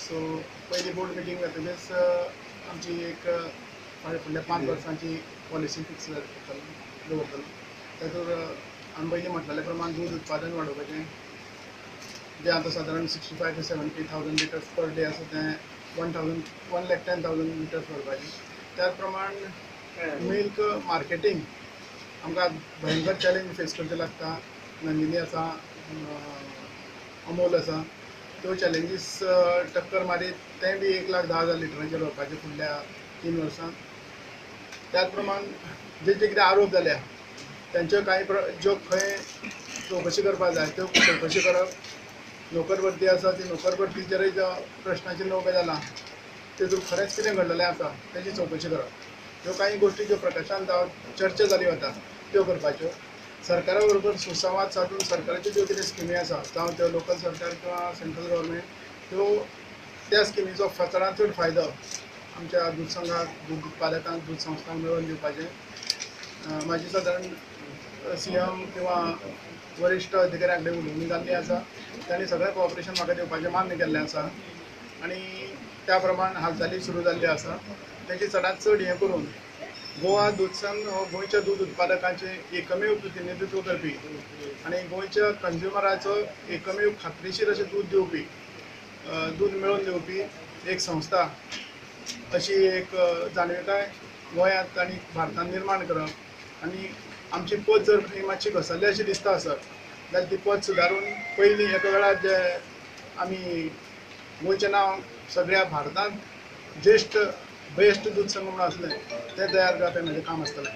So पयली board meeting जातकच आमची एक फुडल्या 5 वर्सांची पॉलिसी फिक्स दवरतलो. तातूंत आमी पयलीं म्हटलेले प्रमाण दूद उत्पादन वाडोवपाचें, जें आतां सादारण 65 to 70,000 litres per day आसा तें 1,10,000 लिटर्स व्हरपाचें. त्याच प्रमाण मिल्क मार्केटींग आमकां भयंकर चॅलेंज फेस करचें लागता. नंदिनी आसा, अमोल आसा, त्यो चॅलेंजीस टक्कर मारीत तें बी 1,10,000 लिटरांचेर व्हरपाचें फुडल्या 3 वर्सांत. त्याच प्रमाण जे जे कितें आरोप जाल्या तेंच्यो कांय ज्यो खंय चवकशी करपाक जाय त्यो चवकशी करप. नोकर भरती आसा ती नोकर भरतीचेरय जो प्रश्नाचिन्न उबें जालां तेतून खरेंच कितें घडलेलें आसा तेजी चवकशी करप. ह्यो कांय गोश्टी ज्यो प्रकाशान जावं चर्चा जाली वता त्यो करपाच्यो. सरकारा बरोबर सुसंवाद सादून सरकाराच्यो ज्यो कितें स्किमी आसा, जावं त्यो लोकल सरकार किंवा सेंट्रल गव्हर्मेंट, त्यो त्या स्किमीचो चडांत चड फायदो आमच्या दूद संघाक, दूद उत्पादकांक, दूद संस्थांक मेळोवन दिवपाचें. म्हाजी सादारण CM किंवा वरिश्ठ अधिकाऱ्यां कडेन उलोवणी जाल्ली आसा. तांणी सगळें कॉपरेशन म्हाका दिवपाचें मान्य केल्लें आसा आनी त्या प्रमाण हालचाली सुरू जाल्ल्यो आसा. तेजी चडांत चड हें करून गोवा दूद संघ हो गोंयच्या दूद उत्पादकांचें एकमेव प्रतिनिधित्व करपी आनी गोंयच्या कंज्युमराचो एकमेव खात्रीशीर अशें दूद दिवपी, दूद मेळोवन दिवपी एक संस्था अशी एक जाणविकाय गोंयांत आनी भारतांत निर्माण करप आनी आमची पत जर खंय मातशी घसरली अशी दिसता आसत जाल्यार ती पत सुदारून पयलीं एका वेळार जे आमी गोंयचें नांव सगळ्या भारतांत ज्येश्ठ बेस्ट दूद संघ म्हणून आसलें तें तयार करप हें म्हजें काम आसतलें.